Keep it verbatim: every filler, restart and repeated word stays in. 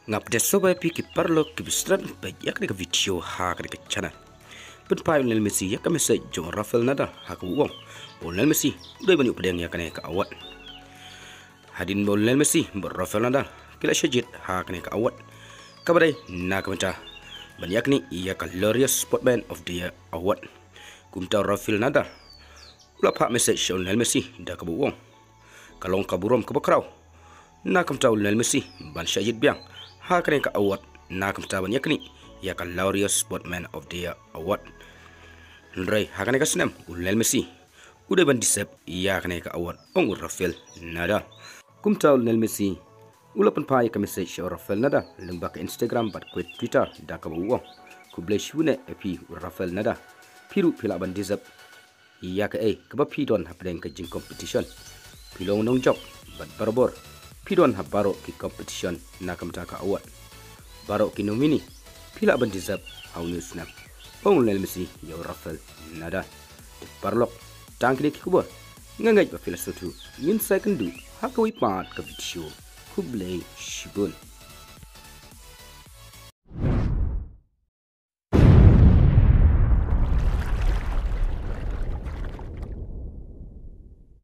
Nga pdiang sngewbha ïa phi ki paralok kiba sdang ban peit ïa kane ka video ha kane ka channel. Pynpaw u Lionel Messi ïa ka message jong u Rafael Nadal ha kaba u ong ba u Lionel Messi u dei ban ïoh pdiang ïa kane ka award. Hadien ba u Lionel Messi bad u Rafael Nadal ki la shah jied ha kane ka award kaba dei na ka bynta ban ïa kane ïa ka Laureus Sportsman of the Year Award, kumta u Rafael Nadal u la phah message sha u Lionel Messi da kaba u ong ka long ka burom kaba khraw na ka bynta u Lionel Messi ban shah jied biang ha kane ka award na ka bynta ban ïa kane ïa ka Laureus Sportsman of the Year Award. Hynrei ha kane ka snem u Lionel Messi u dei ban deserve ïa kane ka award, ong u Rafael Nadal. Kumta u Lionel Messi u la pynpaw ïa ka message sha u Rafael Nadal lyngba ka Instagram bad ka Twitter da kaba u ong, khublei shibun ïa phi u Rafael Nadal, phi ruh phi lah ban deserve ïa kaei kaba phi don hapdeng ka jingcompetition. Phi long u nongjop bad barabor phi don ha baroh ki competition na ka bynta ka award. Baroh ki nominee phi lah ban deserve ha une u snem, ong u Lionel Messi ïa u Rafael Nadal. Te paralok, tang kine ki khubor. Nga ngeit ba phi la sngewthuh. Ngin sa ïakynduh ha kawei pat ka video. Khublei shibun.